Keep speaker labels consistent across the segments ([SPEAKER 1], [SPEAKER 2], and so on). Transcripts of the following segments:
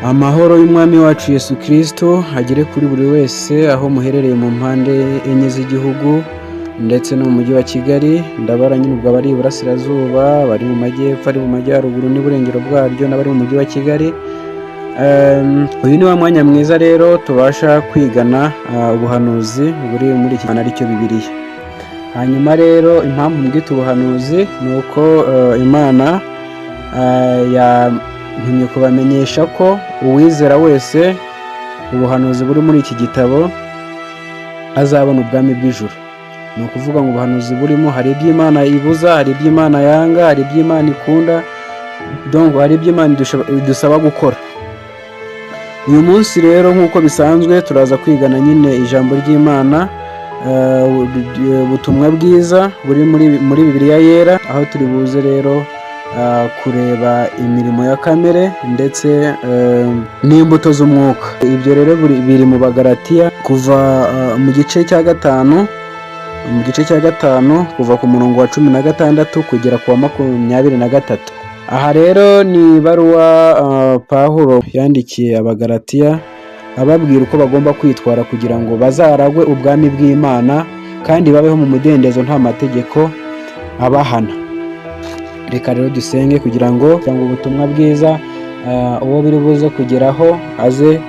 [SPEAKER 1] Amahoro y'Umwami wacu Yesu Kristo agere kuri buri wese aho muherereye mu mpande enye z'igihugu ndetse no mu mujyi wa Kigali. Ndabara nyine ubwo abari iburasirazuba, abari mu majyepfo, ari mu majyaruguru n'iburengero bwaryo, n'abari mu mujyi wa Kigali. Uyu ni wa mwanya mwiza rero tubasha kwigana ubuhanuzi buri muri iki aricyo Bibiliya. Hanyuma rero impamvu mbwita ubuhanuzi ni uko Imana yantumye kubamenyesha ko uwizera wese ubuhanuzi buri muri iki gitabo azabona ubwami bw'ijuru. Ni ukuvuga ngo ubuhanuzi burimo, hari ibyo Imana ibuza, hari ibyo Imana yanga, hari ibyo Imana ikunda, donc hari ibyo Imana idusaba gukora. Uyu munsi rero nk'uko bisanzwe turaza kwigana nyine ijambo ry'Imana, ubutumwa bwiza buri muri Bibiliya Yera, aho turi buze rero kureba imirimo ya kamere ndetse n'imbuto z'umwuka. Ibyo rero biri mu Bagalatiya, kuva mu gice cya gatanu, mu gice cya gatanu kuva ku murongo wa 16 kugera ku wa 23. Aha rero ni ibaruwa Pawulo yandikiye Abagalatiya, ababwira uko bagomba kwitwara kugira ngo bazaragwe ubwami bw'Imana kandi babeho mu mudendezo, nta mategeko abahana. Reka rero dusenge kugira ngo ubutumwa bwiza uwo biri buze kugeraho aze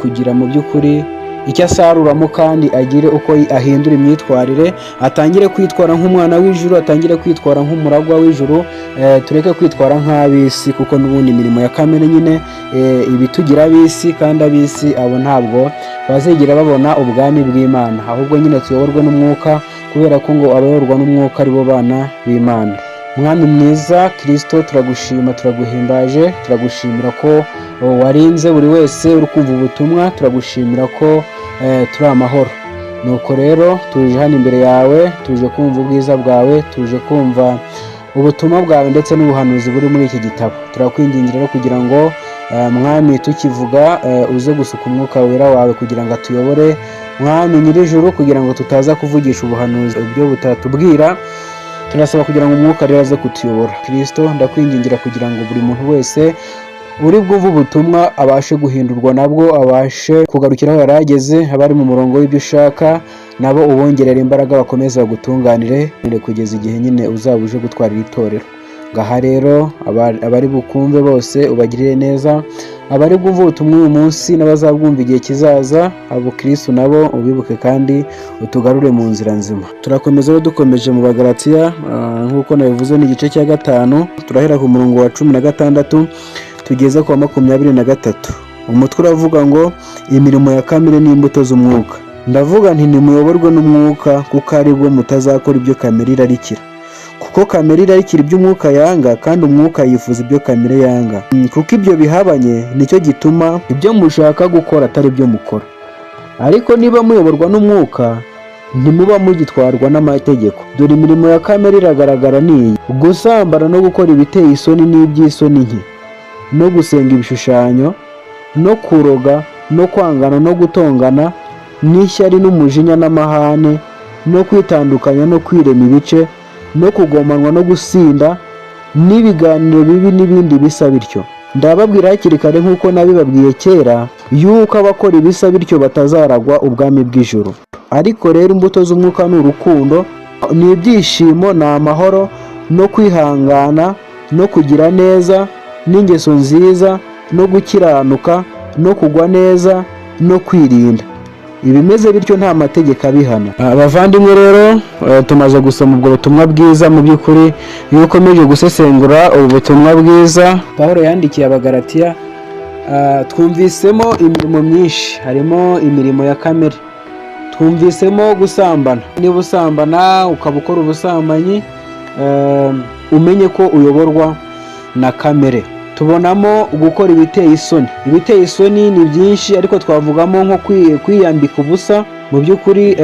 [SPEAKER 1] kugira mu by'ukuri icyo asaruramo, kandi agire uko ahindura imyitwarire, atangire kwitwara nk'umwana w'ijuru, atangire kwitwara nk'umuragwa w'ijuru. Tureke kwitwara nk'ab'isi, kuko n'ubundi imirimo ya kamere nyine ibitugira ab'isi, kandi ab'isi abo ntabwo bazigera babona ubwami bw'Imana. Ahubwo nyine tuyoborwe n'umwuka, kubera ko ngo abayoborwa n'umwuka ari bo bana b'Imana. Mwami mwiza Kirisito, turagushima, turaguhimbaje, turagushimira ko warinze buri wese uri kumva ubutumwa, turagushimira ko turi amahoro. Nuko rero tuje hano imbere yawe, tuje kumva ubwiza bwawe, tuje kumva ubutumwa bwawe ndetse n'ubuhanuzi buri muri iki gitabo. Turakwingingira rero kugira ngo Mwami, tukivuga uze gusuka umwuka wera wawe kugira ngo atuyobore, Mwami nyir'ijuru, kugira ngo tutaza kuvugisha ubuhanuzi ibyo butatubwira. Turasaba kugira ngo umwuka rero aze kutuyobora. Kirisito, ndakwingingira kugira ngo buri muntu wese uri bwumve ubutumwa abashe guhindurwa nabwo, abashe kugarukira aho yari ageze. Abari mu murongo w'ibyo ushaka nabo ubongerera imbaraga, bakomeze bagutunganire kugeza igihe nyine uzaba uje gutwarira itorero. Ngaha rero abari bukumve bose ubagirire neza, abari bwumve ubutumwa uyu munsi n'abazabwumva igihe kizaza, abo Kristo nabo ubibuke kandi utugarure mu nzira nzima. Turakomeza rero, dukomeje mu Bagalatiya, nk'uko nabivuze ni igice cya gatanu, turahera ku murongo wa 16 tugeze ku wa 23. Umutwe uravuga ngo imirimo ya kamere n'imbuto z'umwuka. Ndavuga nti: nimuyoborwe n'umwuka, kuko aribwo mutazakora ibyo kamere irarikira. Kuko kamere irarikira ibyo umwuka yanga, kandi umwuka yifuza ibyo kamere yanga. Kuko ibyo bihabanye, nicyo gituma ibyo mushaka gukora atari byo mukora. Ariko niba muyoborwa n'umwuka, ntimuba mugitwarwa n'amategeko. Dore imirimo ya kamere iragaragara, ni iyi: gusambana no gukora ibiteye isoni n'iby'isoni nke, no gusenga ibishushanyo, no kuroga, no kwangana, no gutongana, n'ishyari, n'umujinya, n'amahane, no kwitandukanya, no kwirema ibice, no kugomanwa, no gusinda, n'ibiganiro bibi, n'ibindi bisa bityo. Ndababwira hakiri kare nk'uko nabibabwiye kera, yuko abakora ibisa bityo batazaragwa ubwami bw'ijuru. Ariko rero imbuto z'umwuka ni urukundo, ni ibyishimo, ni amahoro, no kwihangana, no kugira neza, n'ingeso nziza, no gukiranuka, no kugwa neza, no kwirinda. Ibimeze bityo nta mategeko abihana. Abavandimwe rero, tumaze gusoma ubwo butumwa bwiza. Mu by'ukuri iyo ukomeje gusesengura ubu butumwa bwiza Pawulo yandikiye Abagalatiya, twumvisemo imirimo myinshi. Harimo imirimo ya kamere, twumvisemo gusambana. Niba usambana, ukaba ukora ubusambanyi, umenye ko uyoborwa na kamere. Tubonamo gukora ibiteye isoni. Ibiteye isoni ni byinshi, ariko twavugamo nko kwiyambika ubusa. Mu by'ukuri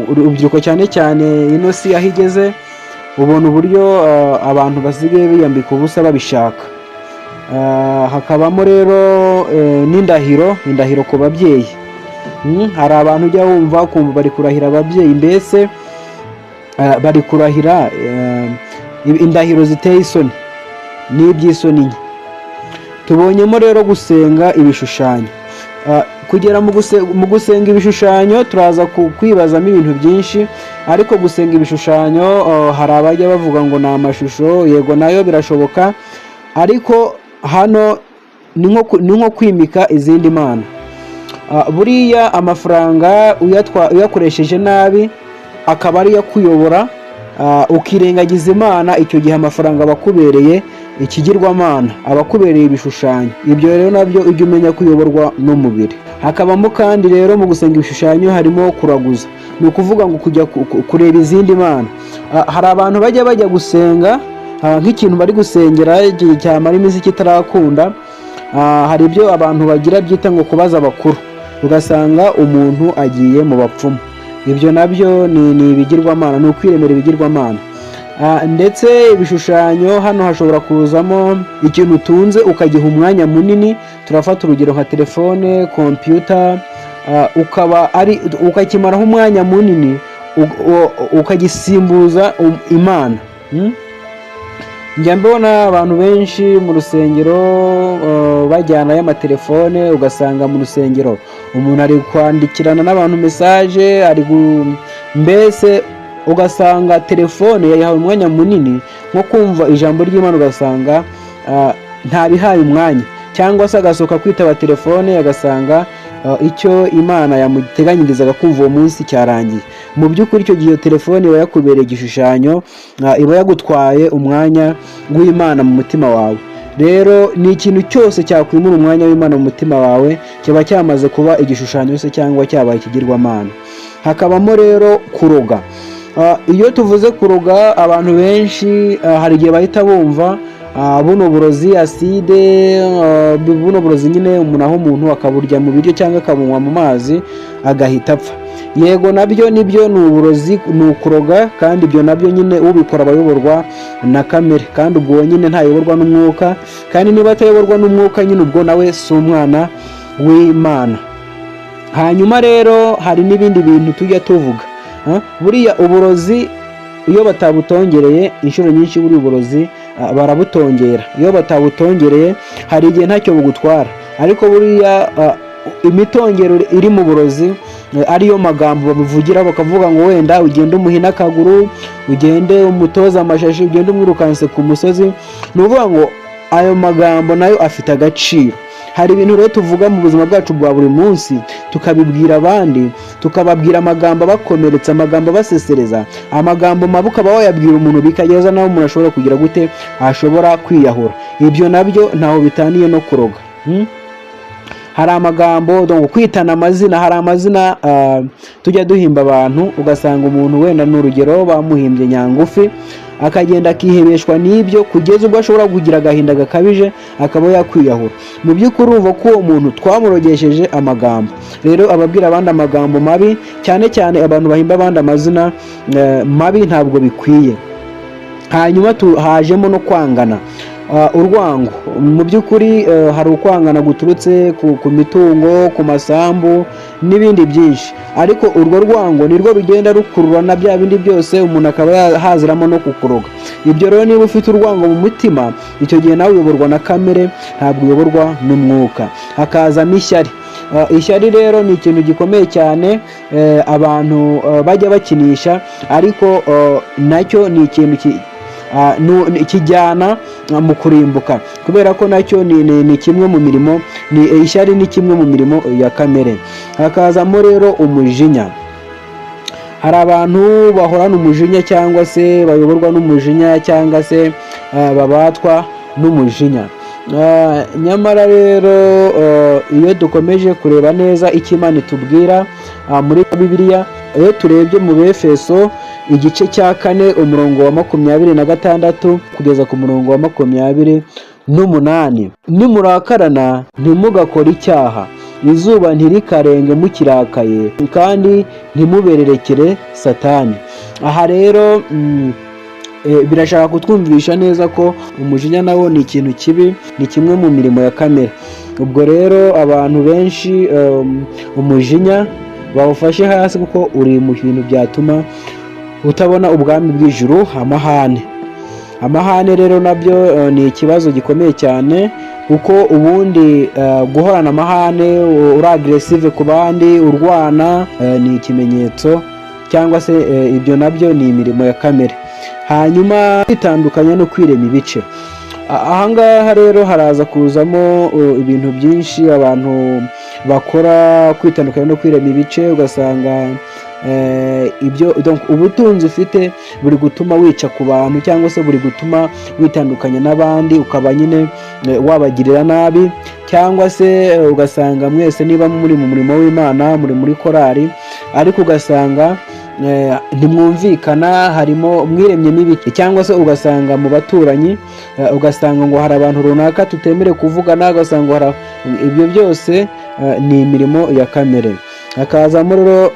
[SPEAKER 1] urubyiruko cyane cyane, ino si aho igeze, ubona uburyo abantu basigaye biyambika ubusa babishaka. Hakabamo rero n'indahiro, indahiro ku babyeyi. Hari abantu ujya wumva ukumva bari kurahira ababyeyi, mbese bari kurahira indahiro ziteye isoni n'iby'isoni nke. Tubonyemo rero gusenga ibishushanyo. Kugera mu gusenga ibishushanyo, turaza kwibazamo ibintu byinshi. Ariko gusenga ibishushanyo, hari abajya bavuga ngo ni amashusho. Yego, nayo birashoboka, ariko hano ni nko kwimika izindi mana. Buriya amafaranga uyakoresheje nabi, akaba ariyo akuyobora, ukirengagiza Imana, icyo gihe amafaranga aba akubereye ikigirwamana, aba akubereye ibishushanyo. Ibyo rero nabyo ujya umenya kuyoborwa n'umubiri. Hakabamo kandi rero mu gusenga ibishushanyo harimo kuraguza, ni ukuvuga ngo kujya kureba izindi mana. Hari abantu bajya gusenga, nk'ikintu bari gusengera, igihe cyamara iminsi kitarakunda, hari ibyo abantu bagira byita ngo kubaza abakuru, ugasanga umuntu agiye mu bapfumu. Ibyo nabyo ni ibigirwamana, ni ukwiremera ibigirwamana. Ndetse ibishushanyo hano hashobora kuzamo ikintu utunze ukagiha umwanya munini. Turafata urugero nka telefone, kompiyuta, ukaba ari ukakimaraho umwanya munini, ukagisimbuza Imana. Njya mbona abantu benshi mu rusengero bajyanayo amatelefone, ugasanga mu rusengero umuntu ari kwandikirana n'abantu message, ari mbese ugasanga telefone yayihawe umwanya munini, nko kumva ijambo ry'Imana ugasanga ntabihaye umwanya, cyangwa se agasohoka kwitaba telefone, agasanga icyo Imana yamuteganyirizaga kumva uwo munsi cyarangiye. Mu by'ukuri icyo gihe iyo telefone iba yakubereye igishushanyo, iba yagutwaye umwanya w'Imana mu mutima wawe. Rero ni ikintu cyose cyakwimura umwanya w'Imana mu mutima wawe kiba cyamaze kuba igishushanyo se cyangwa cyabaye ikigirwamana. Hakabamo rero kuroga. Iyo tuvuze kuroga, abantu benshi hari igihe bahita bumva buno burozi, acide, buno burozi nyine umuntu aho umuntu akaburya mu biryo cyangwa akabunywa mu mazi agahita apfa. Yego, nabyo nibyo, ni uburozi, ni ukuroga. Kandi ibyo nabyo nyine ubikora aba ayoborwa na kamere, kandi ubwo nyine ntayoborwa n'umwuka. Kandi niba atayoborwa n'umwuka nyine, ubwo nawe si umwana w'Imana. Hanyuma rero hari n'ibindi bintu tujya tuvuga. Buriya uburozi iyo batabutongereye, inshuro nyinshi buriya uburozi barabutongera. Iyo batabutongereye hari igihe ntacyo bugutwara, ariko buriya imitongero iri mu burozi, ariyo magambo babivugira, bakavuga ngo wenda ugende umuhine akaguru, ugende umutoza amashashi, ugende umwirukanse ku musozi, ni ukuvuga ngo ayo magambo nayo afite agaciro. Hari ibintu rero tuvuga mu buzima bwacu bwa buri munsi, tukabibwira abandi, tukababwira amagambo abakomeretsa, amagambo abasesereza, amagambo mabi, ukaba wayabwira umuntu bikageza naho umuntu ashobora kugira gute, ashobora kwiyahura. Ibyo nabyo ntaho bitaniye no kuroga. Hari amagambo, donc kwitana amazina. Hari amazina tujya duhimba abantu, ugasanga umuntu wenda ni urugero bamuhimbye Nyangufi, akagenda akihebeshwa n'ibyo kugeza ubwo ashobora kugira agahinda gakabije akaba yakwiyahura. Mu by'ukuri urumva ko uwo muntu twamurogesheje amagambo. Rero ababwira abandi amagambo mabi, cyane cyane abantu bahimba abandi amazina mabi, ntabwo bikwiye. Hanyuma hajemo no kwangana. Urwango mu by'ukuri, hari ukwangana guturutse ku mitungo, ku masambu n'ibindi byinshi, ariko urwo rwango nirwo rugenda rukurura na bya bindi byose, umuntu akaba haziramo no kukuroga. Ibyo rero, niba ufite urwango mu mutima, icyo gihe nawe uyoborwa na kamere, ntabwo uyoborwa n'umwuka. Hakazamo ishyari. Ishyari rero ni ikintu gikomeye cyane, abantu bajya bakinisha, ariko nacyo ni ikintu kijyana mu kurimbuka, kubera ko nacyo ni kimwe mu mirimo, ni ishyari ni kimwe mu mirimo ya kamere. Hakazamo rero umujinya. Hari abantu bahorana umujinya, cyangwa se bayoborwa n'umujinya, cyangwa se babatwa n'umujinya. Nyamara rero iyo dukomeje kureba neza icyo Imana itubwira muri Bibiliya, iyo turebye mu Befeso igice cya 4, umurongo wa 26 kugeza ku murongo wa 28: "Nimurakarana ntimugakore icyaha, izuba ntirikarenga mukirakaye, kandi ntimubererekere Satani." Aha rero birashaka kutwumvisha neza ko umujinya nawo ni ikintu kibi, ni kimwe mu mirimo ya kamere. Ubwo rero abantu benshi umujinya bawufashe hasi, kuko uri mu bintu byatuma utabona ubwami bw'ijuru. Amahane rero nabyo ni ikibazo gikomeye cyane. Kuko ubundi guhorana amahane, uri aggressive ku bandi, urwana, ni ikimenyetso cyangwa se ibyo nabyo ni imirimo ya kamere. Hanyuma kwitandukanya no kwirema ibice. Ahangaha rero haraza kuzamo ibintu byinshi abantu bakora, kwitandukanya no kwirema ibice. Ugasanga ibyo, donc ubutunzi ufite buri gutuma wica ku bantu, cyangwa se buri gutuma witandukanya n'abandi, ukaba nyine wabagirira nabi, cyangwa se ugasanga mwese niba muri mu murimo w'Imana, muri muri korari, ariko ugasanga ntimwumvikana, harimo mwiremyemo ibice, cyangwa se ugasanga mu baturanyi, ugasanga ngo hari abantu runaka tutemerewe kuvugana, ugasanga hari ibyo byose ni imirimo ya kamere. Hakazamo rero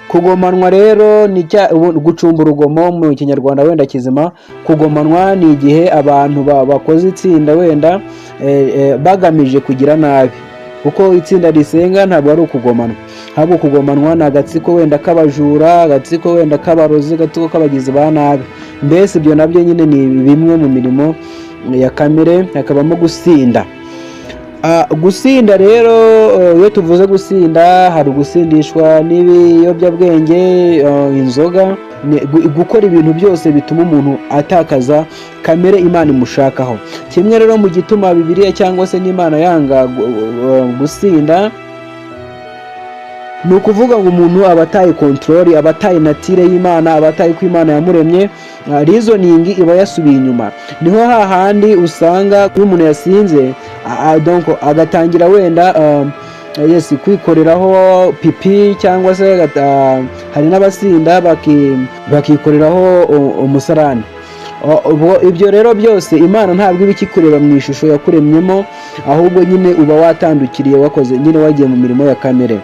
[SPEAKER 1] kugomanwa. Rero ni gucumba urugomo mu Kinyarwanda wenda kizima. Kugomanwa ni igihe abantu bakoze itsinda wenda bagamije kugira nabi, kuko itsinda risenga ntabwo ari ukugomanwa. Ahubwo kugomanwa ni agatsiko wenda k'abajura, agatsiko wenda k'abarozi, agatsiko k'abagizi ba nabi. Mbese ibyo nabyo nyine ni bimwe mu mirimo ya kamere. Hakabamo gusinda. Gusinda rero, iyo tuvuze gusinda, hari ugusindishwa n'ibiyobyabwenge, inzoga, gukora ibintu byose bituma umuntu atakaza kamere Imana imushakaho. Kimwe rero mu gituma Bibiliya cyangwa se n'Imana yanga gusinda, ni ukuvuga ngo umuntu aba ataye control, aba ataye nature y'Imana, aba ataye ko Imana yamuremye. Reasoning iba yasubiye inyuma. Niho hahandi usanga iyo umuntu yasinze, donc agatangira wenda yes, kwikoreraho pipi, cyangwa se hari n'abasinda bakikoreraho umusarani. Ubwo ibyo rero byose, Imana ntabwo iba ikikureba mu ishusho yakuremyemo, ahubwo nyine uba watandukiriye, wakoze nyine, wagiye mu mirimo ya kamere.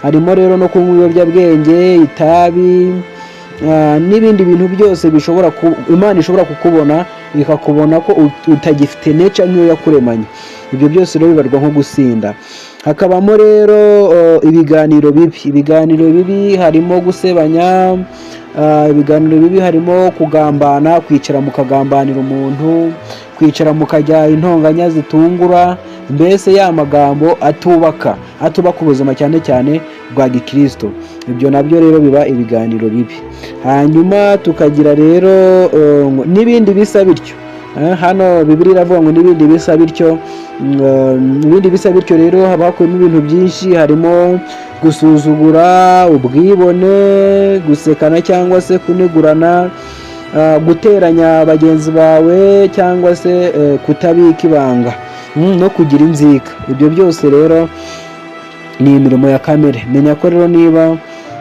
[SPEAKER 1] Harimo rero no kunywa ibiyobyabwenge, itabi, n'ibindi bintu byose bishobora Imana ishobora kukubona, ikakubona ko utagifite nature nk'iyo yakuremanye. Ibyo byose rero bibarwa nko gusinda. Hakabamo rero ibiganiro bibi. Ibiganiro bibi harimo gusebanya, ibiganiro bibi harimo kugambana, kwicara mukagambanira umuntu, kwicara mukajya intonganya zitungura, mbese ya magambo atubaka, atubaka ubuzima cyane cyane bwa gikristo. Ibyo nabyo rero biba ibiganiro bibi. Hanyuma tukagira rero n'ibindi bisa bityo. Hano Bibiliya iravuga ngo n'ibindi bisa bityo. Ibindi bisa bityo rero haba hakubiyemo ibintu byinshi, harimo gusuzugura, ubwibone, gusekana cyangwa se kunegurana, guteranya bagenzi bawe, cyangwa se kutabika ibanga, no kugira inzika. Ibyo byose rero ni imirimo ya kamere. Menya ko rero niba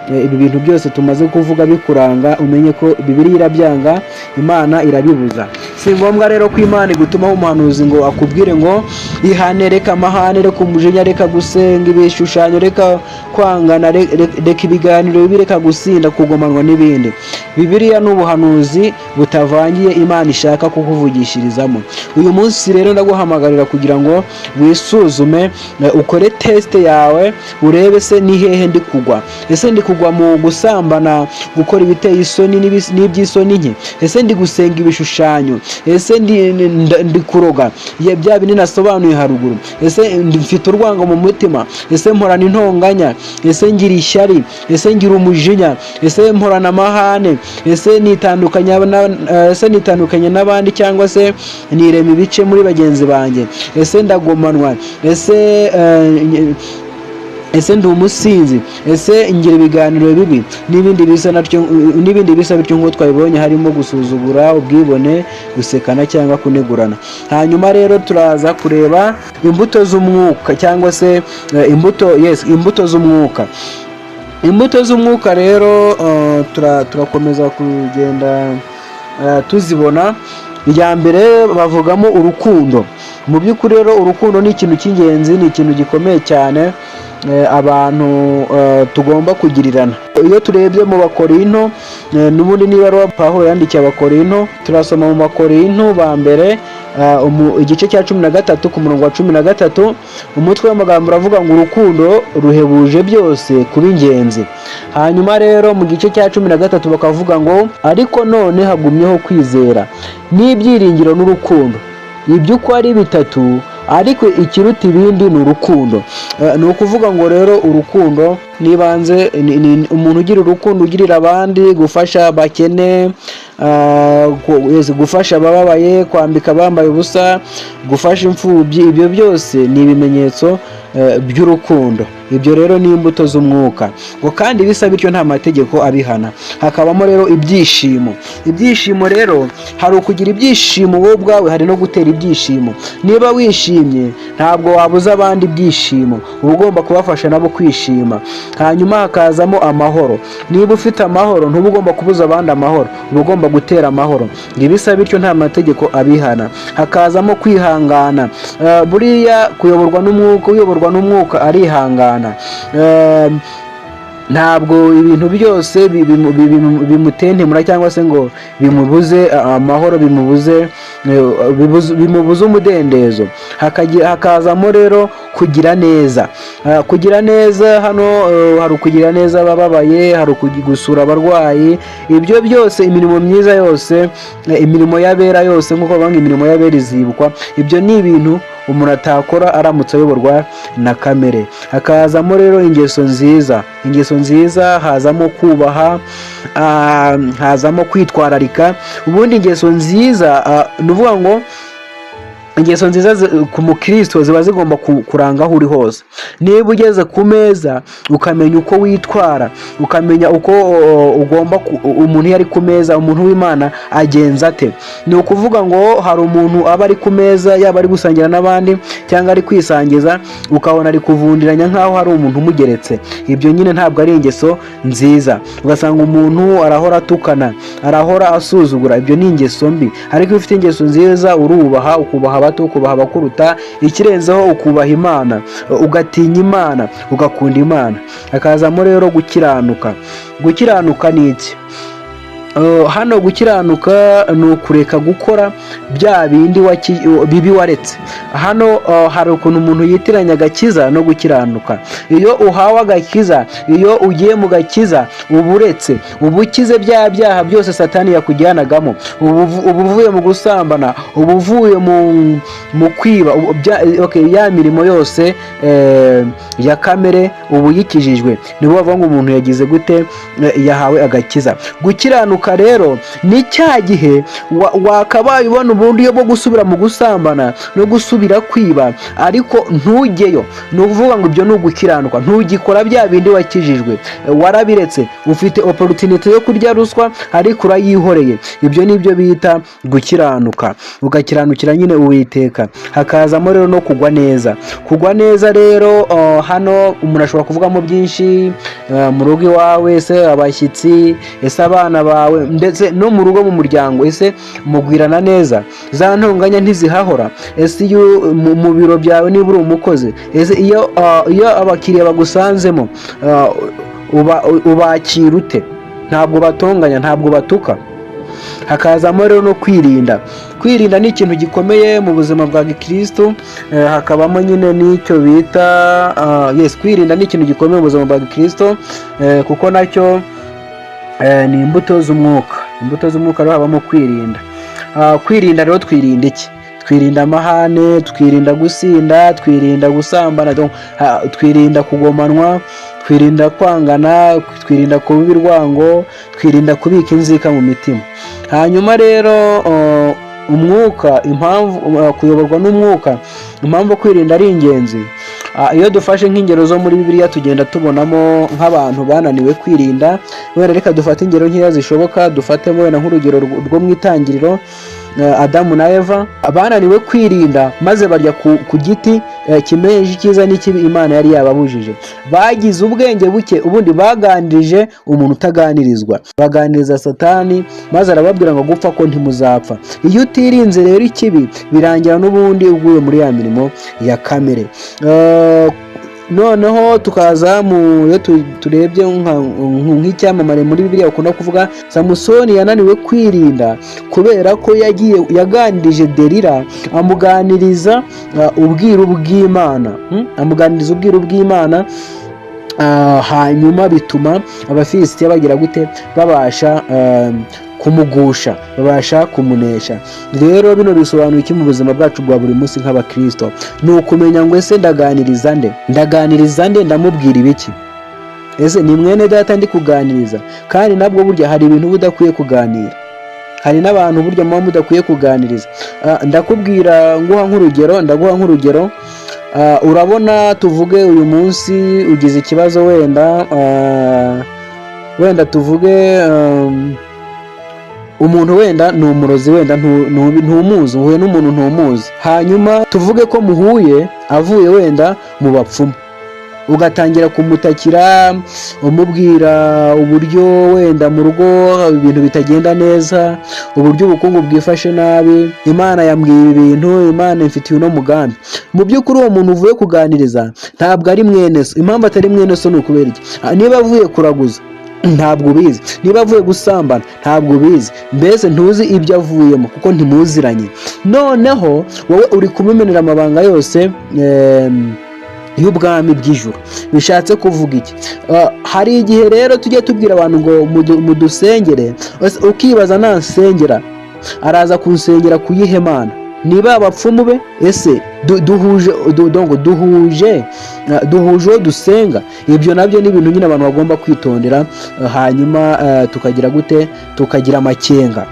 [SPEAKER 1] ibi bintu byose tumaze kuvuga bikuranga, umenye ko Bibiliya irabyanga, Imana irabibuza. Si ngombwa rero ko Imana igutumaho umuhanuzi ngo akubwire ngo ihane, reka amahane, reka umujinya, reka gusenga ibishushanyo, reka kwangana, reka ibiganiro bibi, reka gusinda, kugomanwa n'ibindi. Bibiliya ni ubuhanuzi butavangiye Imana ishaka kukuvugishirizamo. Uyu munsi rero ndaguhamagarira kugira ngo wisuzume, ukore test yawe, urebe se ni hehe ndi kugwa. Ese ndi kugwa mu gusambana, gukora ibiteye isoni n'iby'isoni nke? Ese ndi gusenga ibishushanyo? Ese ndi kuroga, bya bindi nasobanuye haruguru? Ese mfite urwango mu mutima? Ese mporana intonganya? Ese ngira ishyari? Ese ngira umujinya? Ese mporana amahane? Ese nitandukanya n'abandi, cyangwa se nirema ibice muri bagenzi banjye? Ese ndagomanwa? Ese ndi umusinzi? Ese ngira ibiganiro bibi? N'ibindi bisa natyo, n'ibindi bisa bityo, nk'uko twabibonye, harimo gusuzugura, ubwibone, gusekana cyangwa kunegurana. Hanyuma rero turaza kureba imbuto z'umwuka, cyangwa se imbuto, yes, imbuto z'umwuka. Imbuto z'umwuka rero turakomeza kugenda tuzibona. Irya mbere bavugamo urukundo. Mu by'ukuri rero urukundo ni ikintu cy'ingenzi, ni ikintu gikomeye cyane abantu tugomba kugirirana. Iyo turebye mu Bakorinto, n'ubundi niba ari Pawulo yandikiye Abakorinto, turasoma mu Bakorinto ba mbere igice cya 13 ku murongo wa 13. Umutwe w'amagambo uravuga ngo urukundo ruhebuje byose kuba ingenzi. Hanyuma rero mu gice cya 13 bakavuga ngo ariko none hagumyeho kwizera n'ibyiringiro n'urukundo, ibyo uko ari bitatu. Ariko ikiruta ibindi ni urukundo. Ni ukuvuga ngo rero urukundo nibanze ni umuntu ugira urukundo, ugirira abandi, gufasha abakene, yes, gufasha abababaye, kwambika abambaye ubusa, gufasha imfubyi, ibyo byose ni ibimenyetso by'urukundo. Ibyo rero ni imbuto z'umwuka. Ngo kandi bisa bityo nta mategeko abihana. Hakabamo rero ibyishimo. Ibyishimo rero, hari ukugira ibyishimo wowe ubwawe, hari no gutera ibyishimo. Niba wishimye, ntabwo wabuza abandi ibyishimo, uba ugomba kubafasha nabo kwishima. Hanyuma hakazamo amahoro. Niba ufite amahoro, ntuba ugomba kubuza abandi amahoro, uba ugomba gutera amahoro. Ngo ibisa bityo nta mategeko abihana. Hakazamo kwihangana. Buriya kuyoborwa n'umwuka, uyoborwa n'umwuka arihangana. Ntabwo ibintu byose bimutentemura cyangwa se ngo bimubuze amahoro, bimubuze umudendezo. Hakazamo rero kugira neza. Kugira neza hano, hari ukugira neza abababaye, hari gusura abarwayi, ibyo byose, imirimo myiza yose, imirimo y'abera yose, nk'uko bavuga ngo imirimo y'abera izibukwa. Ibyo ni ibintu umuntu atakora aramutse ayoborwa na kamere. Hakazamo rero ingeso nziza. Ingeso nziza hazamo kubaha, hazamo kwitwararika. Ubundi ingeso nziza, ni ukuvuga ngo ingeso nziza ku mukristo ziba zigomba kuranga aho uri hose. Niba ugeze ku meza, ukamenya uko witwara, ukamenya uko ugomba umuntu iyo ari ku meza, umuntu w'Imana agenza ate? Ni ukuvuga ngo hari umuntu aba ari ku meza, yaba ari gusangira n'abandi cyangwa ari kwisangiza, ukabona ari kuvundiranya nk'aho hari umuntu umugeretse. Ibyo nyine ntabwo ari ingeso nziza. Ugasanga umuntu arahora atukana, arahora asuzugura, ibyo ni ingeso mbi. Ariko iyo ufite ingeso nziza, urubaha, ukubaha abato, ukubaha abakuruta, ikirenzeho ukubaha Imana, ugatinya Imana, ugakunda Imana. Hakazamo rero gukiranuka. Gukiranuka ni iki? Hano gukiranuka ni ukureka gukora bya bindi bibi waretse. Hano hari ukuntu umuntu yitiranya agakiza no gukiranuka. Iyo uhawe agakiza, iyo ugiye mu gakiza, uba uretse, uba ukize bya byaha byose Satani yakujyanagamo, uba uvuye mu gusambana, uba uvuye mu kwiba, okay, ya mirimo yose ya kamere uba uyikijijwe. Nibo bavuga ngo umuntu yagize gute? Yahawe agakiza. Gukiranuka rero ni cya gihe wakabaye ubona uburyo bwo gusubira mu gusambana no gusubira kwiba, ariko ntujyeyo. Ni ukuvuga ngo ibyo ni ugukiranuka. Ntugikora bya bindi wakijijwe, warabiretse. Ufite opportunity yo kurya ruswa, ariko urayihoreye. Ibyo ni byo bita gukiranuka, ugakiranukira nyine Uwiteka. Hakazamo rero no kugwa neza. Kugwa neza rero, hano umuntu ashobora kuvugamo byinshi. Mu rugo iwawe, ese abashyitsi, ese abana bawe, ndetse no mu rugo, mu muryango, ese mugwirana neza? Za ntonganya ntizihahora? Ese iyo mu biro byawe, niba uri umukozi, ese iyo abakiriya bagusanzemo, ubakira ute? Ntabwo batonganya, ntabwo batuka. Hakazamo rero no kwirinda. Kwirinda ni ikintu gikomeye mu buzima bwa gikristo. Hakabamo nyine n'icyo bita yes, kwirinda ni ikintu gikomeye mu buzima bwa gikristo, kuko nacyo ni imbuto z'umwuka. Imbuto z'umwuka rero habamo kwirinda. Kwirinda rero, twirinda iki? Twirinda amahane, twirinda gusinda, twirinda gusambana, donc, twirinda kugomanwa, twirinda kwangana, twirinda kuba ibirwango, twirinda kubika inzika mu mitima. Hanyuma rero umwuka, impamvu kuyoborwa n'umwuka, impamvu kwirinda ari ingenzi. Iyo dufashe nk'ingero zo muri Bibiliya, tugenda tubonamo nk'abantu bananiwe kwirinda. Wenda reka dufate ingero nkeya zishoboka, dufatemo wenda nk'urugero rwo mu Itangiriro, Adamu na Eva bananiwe kwirinda maze barya ku giti kimenyesha icyiza n'ikibi Imana yari yababujije. Bagize ubwenge buke. Ubundi baganirije umuntu utaganirizwa, baganiriza Satani, maze arababwira ngo gupfa ko ntimuzapfa. Iyo utirinze rero ikibi, birangira n'ubundi uguye muri ya mirimo ya kamere. Noneho tukaza mu iyo turebye nk'icyamamare muri Bibiliya bakunda kuvuga, Samusoni, yananiwe kwirinda kubera ko yagiye yaganirije Delila, amuganiriza ubwiru bw'Imana. Amuganiriza ubwiru bw'Imana, hanyuma bituma Abafilisitiya bagira gute? Babasha kumugusha, babasha kumunesha. Rero bino bisobanuye iki mu buzima bwacu bwa buri munsi nk'abakristo? Ni ukumenya ngo: ese ndaganiriza nde? Ndaganiriza nde? Ndamubwira ibiki? Ese ni mwene data ndi kuganiriza? Kandi nabwo burya hari ibintu uba udakwiye kuganira, hari n'abantu burya muba mudakwiye kuganiriza. Ndakubwira nguha nk'urugero, ndaguha nk'urugero. Urabona tuvuge uyu munsi ugize ikibazo, wenda tuvuge umuntu wenda ni umurozi, wenda ntumuzi, uhuye n'umuntu ntumuzi, hanyuma tuvuge ko muhuye avuye wenda mu bapfumu, ugatangira kumutakira, umubwira uburyo wenda mu rugo ibintu bitagenda neza, uburyo ubukungu bwifashe nabi, "Imana yambwiye ibi bintu, Imana imfitiye uno mugambi." Mu by'ukuri uwo muntu uvuye kuganiriza ntabwo ari mwene so. Impamvu atari mwene so ni ukubera iki? Niba avuye kuraguza ntabwo ubizi, niba avuye gusambana ntabwo ubizi, mbese ntuzi ibyo avuyemo kuko ntimuziranye. Noneho wowe uri kumumenera amabanga yose y'ubwami bw'ijuru. Bishatse kuvuga iki? Hari igihe rero tujya tubwira abantu ngo mudusengere, ukibaza: nansengera araza kunsengera kuyihe Mana? Niba abapfumu be, ese duhuje donc duhuje uwo dusenga? Ibyo nabyo ni ibintu nyine abantu bagomba kwitondera, hanyuma tukagira gute? Tukagira amakenga.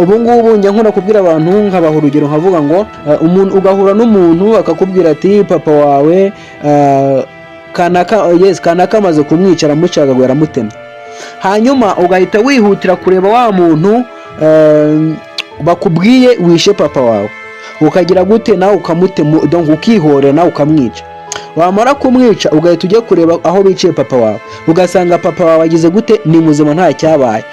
[SPEAKER 1] Ubu ngubu njya nkunda kubwira abantu, nkabaha urugero, nkavuga ngo umuntu ugahura n'umuntu akakubwira ati: "Papa wawe kanaka, yes, kanaka amaze kumwica, aramucagaguye, aramutemye." Hanyuma ugahita wihutira kureba wa muntu bakubwiye wishe papa wawe, ukagira gute? Nawe ukamutema, donc ukihorera, nawe ukamwica. Wamara kumwica ugahita ujya kureba aho biciye papa wawe, ugasanga papa wawe agize gute? Ni muzima, nta cyabaye.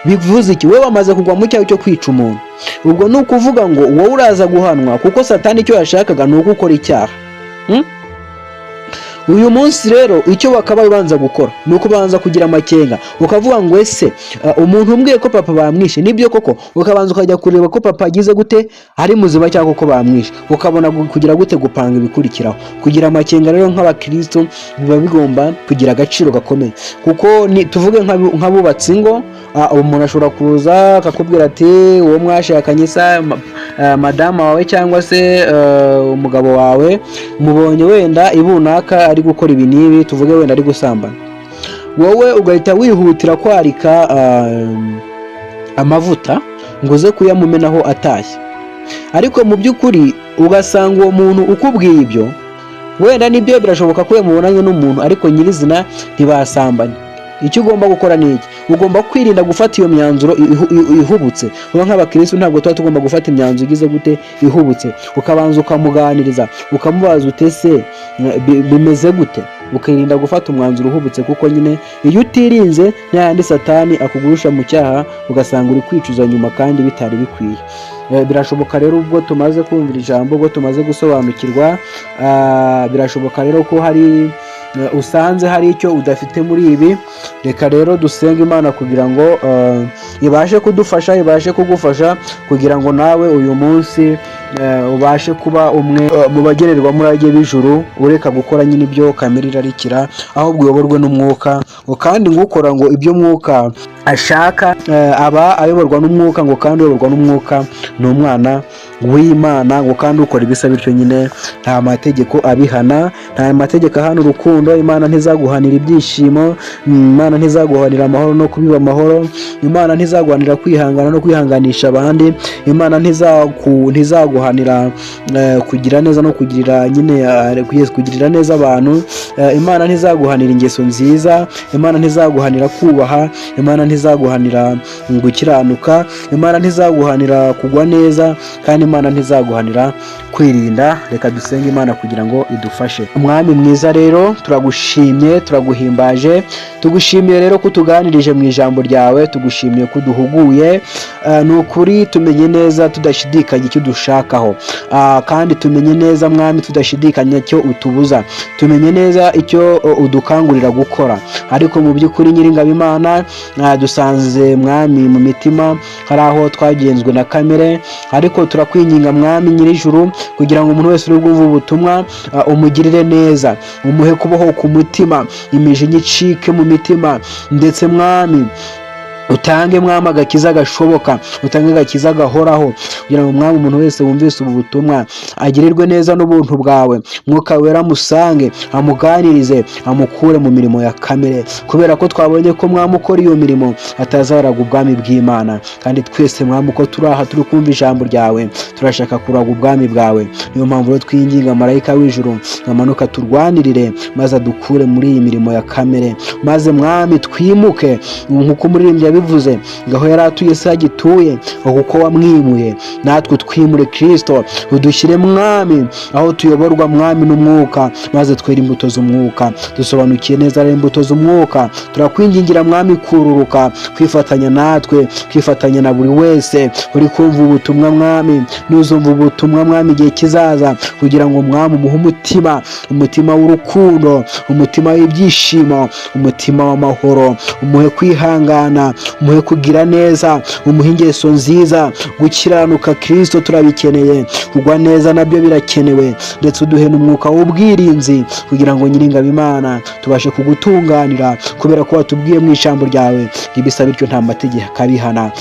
[SPEAKER 1] Bivuze iki? Wowe wamaze kugwa mu cyaha cyo kwica umuntu. Ubwo ni ukuvuga ngo wowe uraza guhanwa, kuko Satani icyo yashakaga ni uko ukora icyaha. Uyu munsi rero icyo wakabaye ubanza gukora ni ukubanza kugira amakenga, ukavuga ngo: ese umuntu umbwiye ko papa bamwishe nibyo koko? Ukabanza ukajya kureba ko papa agize gute, ari muzima, cyangwa ko bamwishe, ukabona kugira gute? Gupanga ibikurikiraho. Kugira amakenga rero nk'abakristo biba bigomba kugira agaciro gakomeye, kuko ni tuvuge nk'abubatsi ingo, umuntu ashobora kuza akakubwira ati: "Uwo mwashakanye sa madamu wawe cyangwa se umugabo wawe mubonye wenda ibunaka ari gukora ibi n'ibi," tuvuge wenda ari gusambana. Wowe ugahita wihutira kwarika amavuta ngo uze kuyamumenaho atashye, ariko mu by'ukuri ugasanga uwo muntu ukubwiye ibyo wenda nibyo, birashoboka ko yamubonanye n'umuntu, ariko nyirizina ntibasambanye. Icyo ugomba gukora ni iki? Ugomba kwirinda gufata iyo myanzuro ihubutse. Uba nk'abakirisitu ntabwo tuba tugomba gufata imyanzuro igize gute? Ihubutse. Ukabanza ukamuganiriza, ukamubaza uti: "Ese bimeze gute?" Ukirinda gufata umwanzuro uhubutse, kuko nyine iyo utirinze n'ayandi Satani akugurusha mu cyaha, ugasanga uri kwicuza nyuma kandi bitari bikwiye. Birashoboka rero, ubwo tumaze kumvira ijambo, ubwo tumaze gusobanukirwa, birashoboka rero ko hari usanze hari icyo udafite muri ibi. Reka rero dusenge Imana kugira ngo ibashe kudufasha, ibashe kugufasha, kugira ngo nawe uyu munsi ubashe kuba umwe mu bagenerwa murage b'ijuru, ureka gukora nyine ibyo kamere irarikira, ahubwo uyoborwe n'umwuka. Ngo kandi ngo ukora ngo ibyo mwuka ashaka aba ayoborwa n'umwuka, ngo kandi uyoborwa n'umwuka ni umwana w'Imana, ngo kandi ukora ibisa bityo nyine nta mategeko abihana, nta mategeko ahana urukundo. Imana ntizaguhanira ibyishimo, Imana ntizaguhanira amahoro no kubiba amahoro, Imana ntizaguhanira kwihangana no kwihanganisha abandi, Imana ntizaguhanira kugira neza no kugirira nyine kugirira neza abantu, Imana ntizaguhanira ingeso nziza, Imana ntizaguhanira kubaha, Imana ntizaguhanira gukiranuka, Imana ntizaguhanira kugwa neza, kandi Imana ntizaguhanira kwirinda. Reka dusenge Imana kugira ngo idufashe. Umwami mwiza rero, turagushimye, turaguhimbaje, tugushimiye rero ko utuganirije mu ijambo ryawe, tugushimiye ko uduhuguye. Ni ukuri tumenye neza tudashidikanya icyo dushakaho, kandi tumenye neza, Mwami, tudashidikanya icyo utubuza, tumenye neza icyo udukangurira gukora. Ariko mu by'ukuri, Nyiringabo Imana, dusanze, Mwami, mu mitima hari aho twagenzwe na kamere, ariko turakwinginga, Mwami Nyir'ijuru, kugira ngo umuntu wese uri bwumve ubutumwa umugirire neza, umuhe kuboho ku mutima, imijinya icike mu mitima, ndetse Mwami Utange, Mwami, agakiza gashoboka, utange agakiza gahoraho, kugira ngo, Mwami, umuntu wese wumvise ubu butumwa agirirwe neza n'ubuntu bwawe. Mwuka Wera amusange, amuganirize, amukure mu mirimo ya kamere, kubera ko twabonye ko, Mwami, ukora iyo mirimo atazaraga ubwami bw'Imana. Kandi twese, Mwami, uko turi aha turi kumva ijambo ryawe, turashaka kuraga ubwami bwawe. Niyo mpamvu rero twinginga marayika w'ijuru ngo amanuka turwanirire, maze adukure muri iyi mirimo ya kamere, maze, Mwami, twimuke nk'uko umuririmbyi yabivuze ngo aho yari atuye se agituye, ngo kuko wamwimuye. Natwe twimure, Kirisito, udushyire, Mwami, aho tuyoborwa, Mwami, n'Umwuka, maze twere imbuto z'Umwuka. Dusobanukiye neza rero imbuto z'Umwuka. Turakwingingira, Mwami, kururuka kwifatanya natwe, kwifatanya na buri wese uri kumva ubutumwa, Mwami, n'uzumva ubutumwa, Mwami, igihe kizaza, kugira ngo, Mwami, umuhe umutima, umutima w'urukundo, umutima w'ibyishimo, umutima w'amahoro, umuhe kwihangana, umuhe kugira neza, umuhe ingeso nziza, gukiranuka. Kirisito, turabikeneye. Kugwa neza nabyo birakenewe. Ndetse uduhe n'umwuka w'ubwirinzi, kugira ngo, Nyiringabo Imana, tubashe kugutunganira, kubera ko watubwiye mu ijambo ryawe ngo ibisa bityo nta mategeko akabihana.